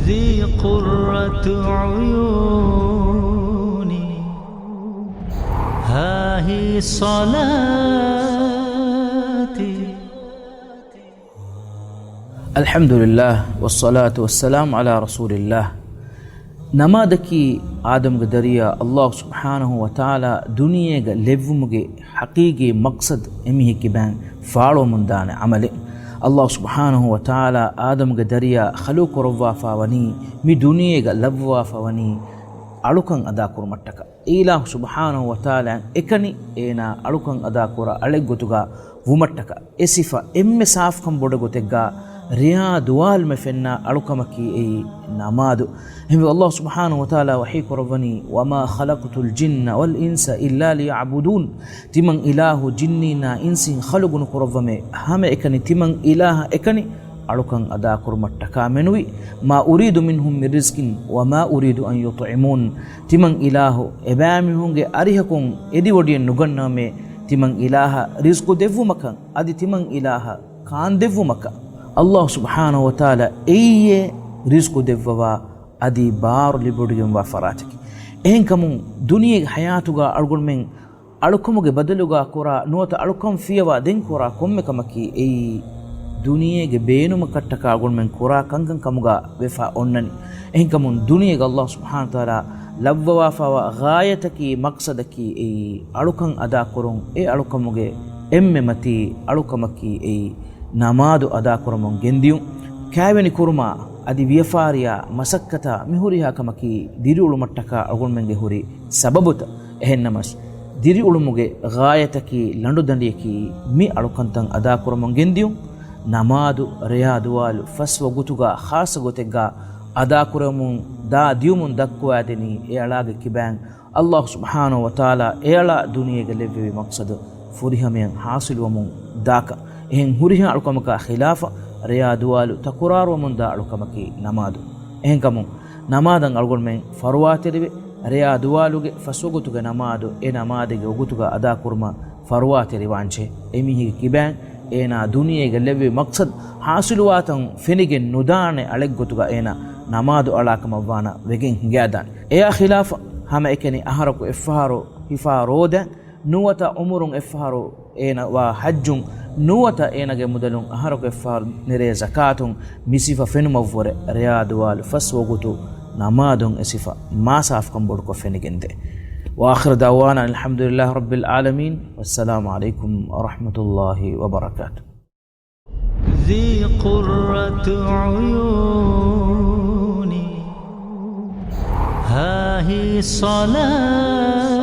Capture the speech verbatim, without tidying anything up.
ذي قرة عيوني، ها هي صلاتي. الحمد لله والصلاة والسلام على رسول الله. ނަމާދަކީ އާދަމްގެ ދަރިޔާ ﷲ ސުބްޙާނަހޫ ވަތަޢާލާ ދުނިޔޭގަ ލެއްވުމުގެ ޙަޤީޤީ މަޤްޞަދު އެމީހެއް ކިބައިން ފާޅުވަމުންދާނެ ޢަމަލެއް. ﷲ ސުބްޙާނަހޫ ވަތަޢާލާ އާދަމްގެ ދަރިޔާ ޚަލުޤުކުރައްވާފަ ވަނީ، މި ދުނިޔޭގަ ލައްވަވާފަ ވަނީ އަޅުކަން އަދާކުރުމަށްޓަކާ. އެ އިލާހު ސުބްޙާނަހޫ ވަތަޢާލާ އެކަނި އޭނާ އަޅުކަން އަދާކުރާ އަޅެއްގޮތުގަ ވުމަށްޓަކާ. އެ ސިފަ އެންމެ ސާފުކަން ބޮޑު ގޮތެއްގަ ރެޔާ ދުވާލުމެ ފެންނަ އަޅުކަމަކީ އެއީ ނަމާދު. އެހެންވެ، ﷲ ސުބްޙާނަހޫ ވަތަޢާލާ ވަޙީ ކުރައްވަނީ، وما خلقت الجن والإنس إلا ليعبدون. ތިމަން އިލާހު ޖިންނީންނާ އިންސީން ޚަލުޤު ނުކުރައްވަމޭ، ހަމައެކަނި ތިމަން އިލާހަށް އެކަނި އަޅުކަން އަދާކުރުމަށްޓަކާ މެނުވީ. ما أريد منهم من رزق وما أريد أن يطعمون. ތިމަން އިލާހު އެބައިމީހުންގެ އަރިހަކުން އެދިވޮޑިއެއް ނުގަންނަވަމޭ، ތިމަން އިލާހަށް ރިޒްޤު ދެއްވުމަކަށް، އަދި ތިމަން އިލާހަށް ކާންދެއްވުމަކަށް. ﷲ ސުބްޙާނަހޫ ވަތަޢާލާ އެއީއޭ ރިޒްޤު ދެއްވަވާ އަދި ބާރު ލިބިވޮޑިގެންވާ ފަރާތަކީ. އެހެންކަމުން ދުނިޔޭގެ ޙަޔާތުގަ އަޅުގަނޑުމެން އަޅުކަމުގެ ބަދަލުގަ ކުރާ ނުވަތަ އަޅުކަން ފިޔަވާ ދެން ކުރާ ކޮންމެ ކަމަކީ އެއީ ދުނިޔޭގެ ބޭނުމަކަށްޓަކާ އަޅުގަނޑުމެން ކުރާ ކަންކަން ކަމުގަ ވެފަ އޮންނަނީ. އެހެންކަމުން ދުނިޔޭގަ ﷲ ސުބްޙާނަހޫ ވަތަޢާލާ ލައްވަވާފަވާ ޣާޔަތަކީ މަޤްޞަދަކީ އެއީ އަޅުކަން އަދާކުރުން. އެ އަޅުކަމުގެ އެންމެ މަތީ އަޅުކަމަކީ އެއީ ނަމާދު އަދާކުރަމުން ގެންދިޔުން. ކައިވެނި ކުރުމާ އަދި ވިޔަފާރިޔާ މަސައްކަތާ މިހުރިހާ ކަމަކީ ދިރިއުޅުމަށްޓަކާ އަޅުގަނޑުމެންގެ ހުރި ސަބަބުތައް. އެހެންނަމަސް، ދިރިއުޅުމުގެ ޣާޔަތަކީ ލަނޑުދަނޑިއަކީ މި އަޅުކަންތައް އަދާކުރަމުން ގެންދިޔުން. ނަމާދު ރެޔާ ދުވާލު ފަސް ވަގުތުގަ ޚާއްޞަ ގޮތެއްގަ އަދާކުރަމުން ދާ ދިޔުމުން ދައްކުވާދެނީ އެއަޅާގެ ކިބައިން ﷲ ސުބްޙާނަހޫ ވަތަޢާލާ އެއަޅާ ދުނިޔޭގަ ލެއްވެވި މަޤްޞަދު ފުރިހަމަޔަށް ޙާޞިލުވަމުން ދާކަށް. އެހެން ހުރިހާ އަޅުކަމަކާ ޚިލާފަށް ރެޔާ ދުވާލު ތަކުރާރުވަމުން ދާ އަޅުކަމަކީ ނަމާދު. އެހެންކަމުން ނަމާދަށް އަޅުގަނޑުމެން ފަރުވާތެރިވެ، ރެޔާ ދުވާލުގެ ފަސް ވަގުތުގެ ނަމާދު އެ ނަމާދެއްގެ ވަގުތުގަ އަދާކުރުމަށް ފަރުވާތެރިވާންޖެ. އެމީހެއްގެ ކިބައިން އޭނާ ދުނިޔޭގަ ލެއްވި މަޤްޞަދު ޙާޞިލުވާތަން ފެނިގެން ނުދާނެ އަޅެއްގޮތުގަ އޭނާ ނަމާދު އަޅާކަމަށްވާނަ ވެގެން ހިނގާދާނެ. އެޔާ ޚިލާފަށް ހަމައެކަނި އަހަރަކު އެއްފަހަރު ހިފާ ރޯދަ ނުވަތަ ޢުމުރުން އެއްފަހަރު އޭނަ ވާ ޙައްޖުން ނުވަތަ އޭނަގެ މުދަލުން އަހަރަކު އެއްފަހަރު ނެރޭ ޒަކާތުން މި ސިފަ ފެނުމަށްވުރެ ރެޔާ ދުވާލު ފަސް ވަގުތު ނަމާދުން އެ ސިފަ މާ ސާފުކަން ބޮޑުކޮށް ފެނިގެންދޭ. وآخر دعوانا الحمد لله رب العالمين. والسلام عليكم ورحمة الله وبركاته. ذي قرة عيوني، ها هي صلاتي.